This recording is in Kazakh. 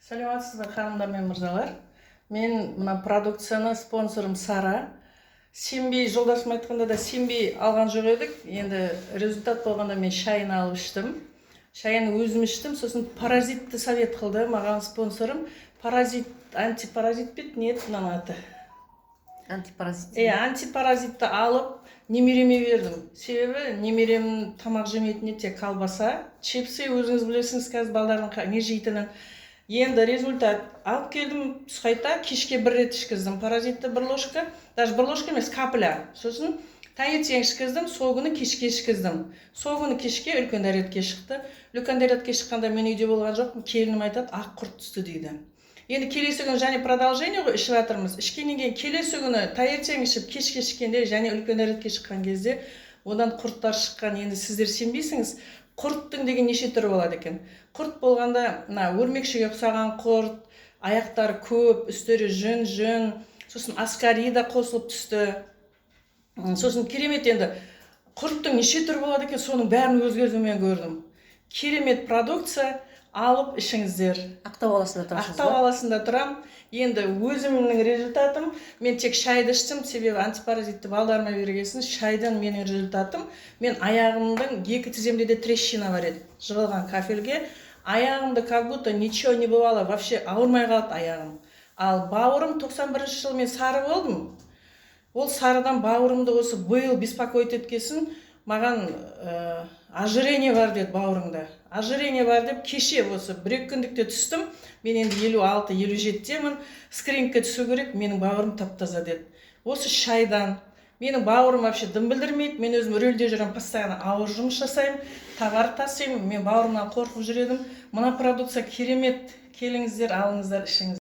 Саламатсыз ба, ханымдар мен мырзалар! Мен мына продукцияны, спонсорым Сара, сенбей, жолдасым айтқанда да сенбей алған жоқ едік. Енді результат болғанда, мен шайын алып іштім, шайын өзім іштім. Сосын паразитті совет қылды маған спонсорым. Паразит, антипаразит пе еді, не еді мынаның аты? Антипаразит. Иә, антипаразитті алып, немереме бердім. Себебі немерем тамақ жемейтін еді, тек колбаса, чипсы. Өзіңіз білесіңіз қазір балдардың не жейтінін. Енді результат алып келдім түс қайта, кешке бір рет ішкіздім паразитті, бір ложка, даже бір ложка емес, капля. Сосын таңертең ішкіздім, сол күні кешке ішкіздім. Сол күні кешке үлкен дәретке шықты. Үлкен дәретке шыққанда мен үйде болған жоқпын. Келінім айтады: «Ақ құрт түсті», – дейді. Енді келесі күні және продолжение ғой, ішіп жатырмыз. Ішкеннен кейін келесі күні таңертең ішіп, кешке ішкенде және үлкен дәретке шыққан кезде одан құрттар шыққан. Енді сіздер сенбейсіңіз, құрттың деген неше түрі болады екен. Құрт болғанда, мына өрмекшіге ұқсаған құрт, аяқтары көп, үстері жүн жүн, сосын аскарида қосылып түсті. Сосын керемет, енді құрттың неше түрі болады екен, соның бәрін өз көзіммен көрдім. Керемет продукция, алып ішіңіздер. Ақтау қаласында тұрасыз Ақтау ба? қаласында тұрамын. Енді өзімнің результатым, мен тек шайды іштім, себебі антипаразитті балдарыма бергесін, шайдан менің результатым: мен аяғымдың екі тіземде де трещина бар еді, жығылған кафельге. Аяғымды как будто ничего не бывало, вообще ауырмай қалды аяғым. Ал бауырым, 91 жылы мен сары болдым, ол сарыдан бауырымды осы биыл беспокоить еткесін, маған ожирение бар деді, бауырыңда ожирение бар деп. Кеше осы бір екі күндікте түстім мен, енді 56, 57-демін, скринингке түсу керек, менің бауырым тап таза деді. Осы шайдан менің бауырым вообще дым білдірмейді. Мен өзім рөлде жүремін, постоянно ауыр жұмыс жасаймын, товар тасимын. Мен бауырымнан қорқып жүр едім. Мына продукция керемет, келіңіздер, алыңыздар, ішіңіздер.